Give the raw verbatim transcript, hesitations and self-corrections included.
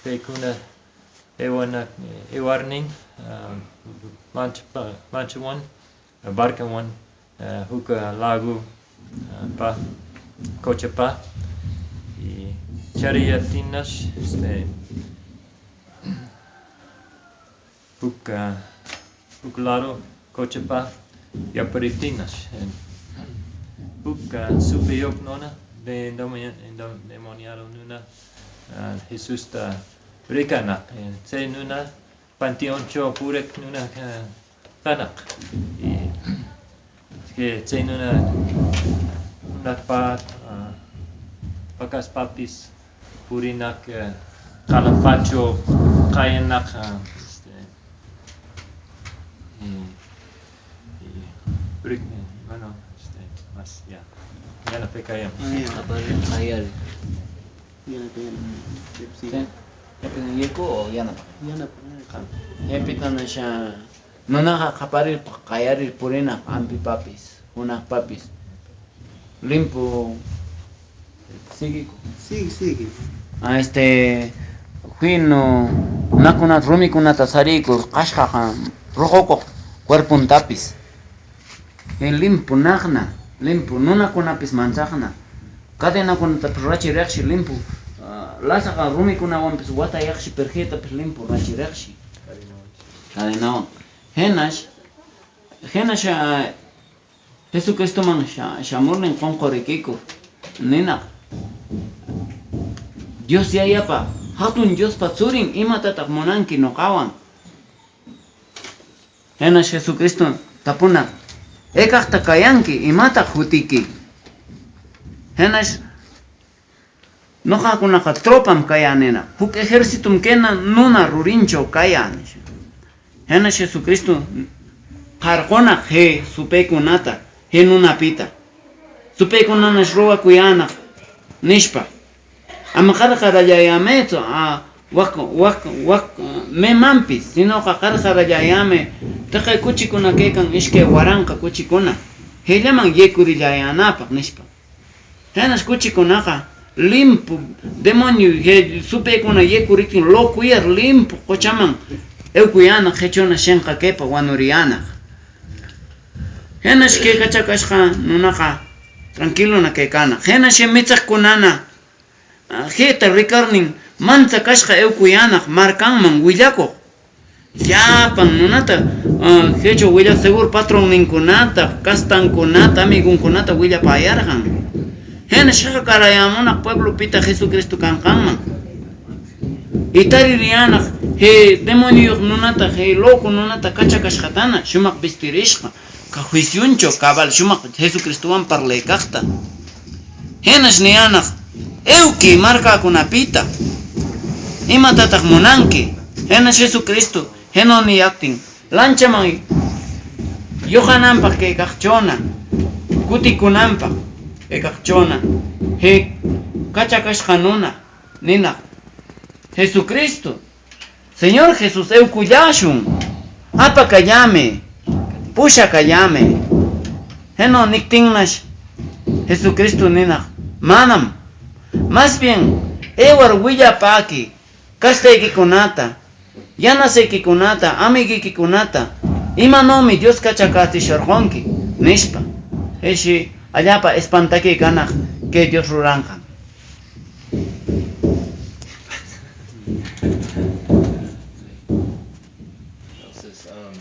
Paykuna aywana-, aywarnin, ah, manchapa-, manchawan, barcawan, ah, huk, ah, lago, ah, pa, quchapa. Y chariyaptinnash, este, huk, ah, huk lado quchapa yapariptinnash, eh, huk, ah, supayuq nuna, de-, demoni-, de-, demoniado nuna, ah, Jesusta rikana, eh, chay nuna panteoncho puriq nuna, ah, kanaq. Y que chay nuna, nunapa, ah, pakaspapis purinak, eh, qalapacho qayanaq, ah, este, y, y, bueno, este, más, ya. Yana pekayam. Ah, ya. Qapari qayari. Yana pekayam. Sí. Yaku o yana pa? Yana pa. Hepitana sha. Nunaqa qhaparir, qayarir purina, ampipapis, hunaqpapis. Limpu, sigue. Sigue, sigue. Ah, este, fino, nakuna rumikunata sariykur, qashqaqa ruqukuq cuerpontapis. Eh, limpu naqna, limpu nunakunapis manchaqna. Cadenakunatapis rachiriqshi limpu, ah, lasaqa rumikunawanpis watayaqshi, perjetapis limpu rachiriqshi. Cadenawan. Hinash, hinash, ah, Jesucristoman sha-, shamurnin qunqurikiku, ninaq: Dios Yayapa, hatun Diospa Tsurin, imatataq munanki nuqawan? Hinash Jesucristo tapunaq: ¿Haykaqta kayanki? ¿Imataq hutiki? Hinash Nuqakunaqa tropam kayä nina, huk ejércitom kena nuna rurinchaw kayä, nisha. Hinash Jesucristo qarqunaq je supaykunata, je nunapita. Supaykunanash ruwakuyänaq, nispa. Ama qarqaralläyämaytsu, a, wak, wak, wak, memanpis, sinoqa qarqaralläyämay, taqi kuchikuna kaykan, iskay waranqa kuchikuna, jayllaman yaykurilläyänäpaq, nispa. Hinash kuchikunaqa limpu, demonio, je-, supaykuna yaykuriptin, locuyar limpu quchaman aykuyänaq, jichhuna sinqakipa wanuriyänaq. Hinash kay kachakashqa nunaqa tranquilona kaykanaq. Hinash michiqkunana, ah, jita rikarnin, manchakashqa aykuyänaq markanman willakuq. Llapan nunata, ah, jichhu willa seguro patronninkunata, castankunata, amigonkunata willapayarqan. Hinash jaqakarayämunaq pueblopita Jesucristo kanqanman. Y taririyänaq je demonioyuq nunata, je loco nunata kachakashqatana, shumaq vistirisqa, ka juicionchaw cabal shumaq Jesucristowan parlaykaqta. Hinash niyänaq: Aykuy markakunapita. ¿Imatataq munanki? Hinash Jesucristo hina niyaptin, lanchaman yuqananpaq kaykaqchuna, kutikunanpaq kaykaqchuna, je kachakashqa nuna ninaq: Jesucristo, Señor Jesús, aykullashun, apakallamay, pushakallamay. Hina niktinnash Jesucristo ninaq: Manam, más bien, aywar willapäkuy, castaykikunata, yanasaykikunata, amiguikikunata, imanumi Dios kachakachishurqunki, nispa. Jeshi allapa espantakuy kanaq kay Dios ruranqan. Entonces, um,